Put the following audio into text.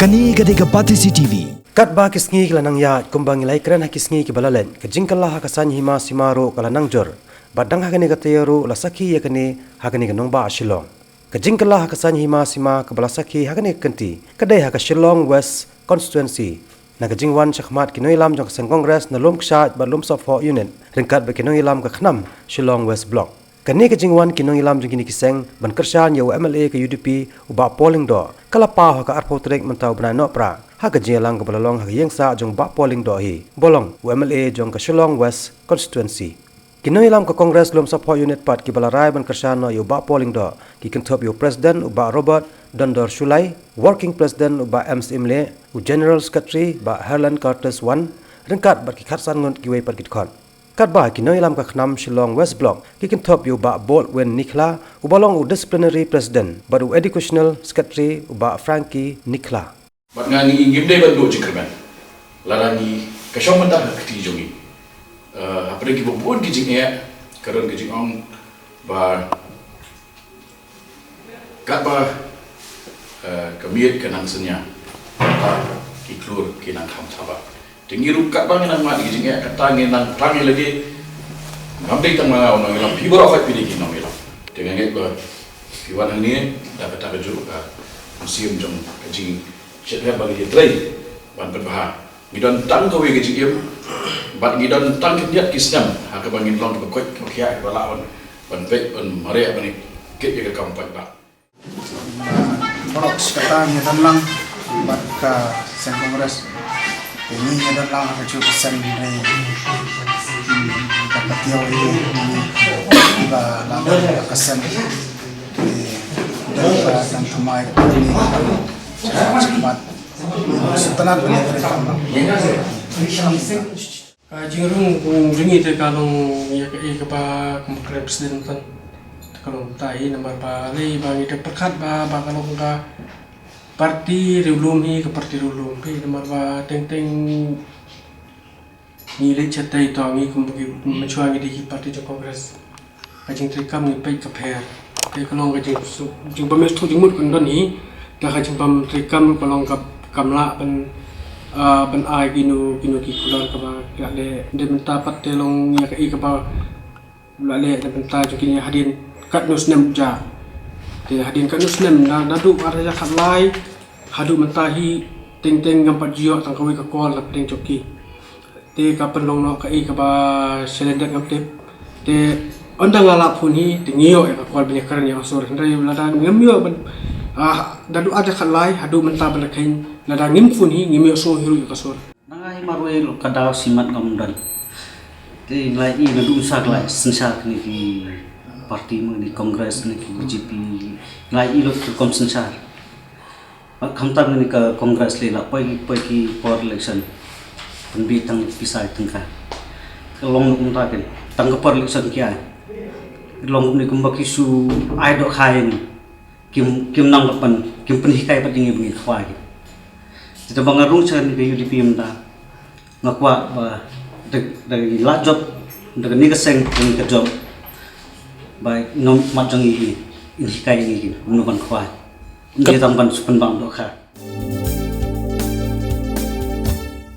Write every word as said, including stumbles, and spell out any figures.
Kane ka dei ka Batesi T V. Katba ki sngi ki la nang ïaid kumba ngi la ïakren ha ki sngi kiba la leit, ka jingkylla ha ka saiñ hima sima ruh ka la nang jur. Bad dang ha kane ka taïew ruh la sakhi ïa kane ha kane ka nongbah Shillong. Ka jingkylla ha ka saiñ hima sima kaba la sakhi ha kane ka kynti ka dei ha ka Shillong West Constituency. Na ka jingwan shakhmat ki nongïalam jong ka seng Congress na Lum Kshaid bad Lum Sohphoh Unit ryngkat bad ki nongïalam ka KHNAM Shillong West Block. Kane ka jingwan ki nongïalam jong kine ki seng ban kyrshan ïa u M L A ka U D P u Bah Paul Lyngdoh ka la paw ha ka arphew tarik mynta u bnai Nohprah ha ka jingïalang kaba la long ha ka ïingsah jong u Bah Paul Lyngdoh hi, ba long u M L A jong ka Shillong West Constituency. Ki nongïalam ka Congress Lum Sohphoh Unit pat kiba la rai ban kyrshan noh ïa u Bah Paul Lyngdoh ki kynthup ïa u President u Bah Robert Dondor Shullai, Working President u Bah M Syiem Lieh, u General Secretary Bah Herland Curtis Wan, ryngkat bad ki khatsan ngut kiwei pat ki dkhot. Katba ki nongïalam ka KHNAM Shillong West Block ki kynthup ïa u Bah Baldwin Nikhla uba long u Disciplinary President bad u Educational Secretary u Bah Frankie Nikhla. Bad nga ngi ngim dei ban duh jingkyrmen lada ngi ka shong mynta ha ka kti jong ngi. Eh, hapdeng kiba bun ki jingeh ka don ka jingong ba katba, eh, ka miet ka nang synñia, ba ki klur ki nang kham thaba. Te ngi ruh katba ngi nang mad ïa ki jingeh kata ngi nang tang ïa lade. Ngam dei tang ma nga u nongïalam, phi baroh pat phi dei ki nongïalam. Te nga ngeit ba phi wan hangne da kata kajuh ka mynsiem jong ka jingsheptieng ba ngi ïatrei ban pynbha. Ngi don tang kawei ka jingim bad ngi don tang khyndiat ki snem ha kaba ngin long kiba koit kiba khiah kiba lah ban, ban peit ban mareh ban kit ïa ka kam paidbah. Baroh shi katta ngi don lang bad ka seng Congress. Te ngi ngi don lang ha kajuh ka seng, hynrei ka pathiaw ïa ngi ba la don ka seng. Te don ba dang thymmai ka ni sngewbha. Sngewtynnat ban ïatrei kam lang. Ka jingrung jong ngi te ka long ïa kaei kaba kum kren president tan. Te ka long tai namar balei ba ngi te pyrkhat ba, ba ka long ka party riewlum hi, ka party riewlum hi namar ba teng teng ngi leit shatei to ngi kum ki mynshuwa ngi dei ki party jong Congress. Ka jingtrei kam ngi peit ka pher. Te ka long ka jing, jingbym ïathuh jingmut kan don hi. Te ka jingbym trei kam ka long ka kam lah ban, ah, ban ai kino kino ki kular kaba la leh. Te mynta pat te long ïa kaei kaba la leh na bynta jong kine hadien katno snem ja. Te hadien katno snem na, naduh ar hajar khatlai haduh mynta hi teng teng ngam pat ju ïoh tang kawei ka kol na pdeng jong ki. Te ka pynlong noh kaei kaba shalyndet ngam tip. Te ynda nga lah phone hi te ngi ïoh ïa ka kol ban ïakren ïa ka sur, hynrei lada ngam ïoh ban, ah, naduh ar hajar khatlai haduh mynta ban da kheiñ lada ngim phone hi ngim ïoh sngew hi ruh ïa ka sur. Na nga hi marwei lo ka daw shimet ngam don. Te ngi la ïohi naduh sa ka la synshar kine ki party, ma kine Congress, kine ki B J P, ngi la ïohi lo ka rukom synshar. Bad khamtam kane ka Congress lei la poi, poi ki por election. Pynbeit tang pisa tyngka. Ka long kumta ken. Tang ka por election ki ai. Long kumne kumba ki shu ai dohkha ïa ngi. Kim, kim nang ban, kim pynhikai pat ïa ngi ba ngin khwai ki. Te ba nga rung sha kane ka U D P mynta. Nga kwah ba da, da la jop, da kane ka seng, da kane ka jop. Ba nongmihkhmat jong ngi in hikai ïa ngi kumno ban khwai. Ym dei tang ban shu pynbang dohkha.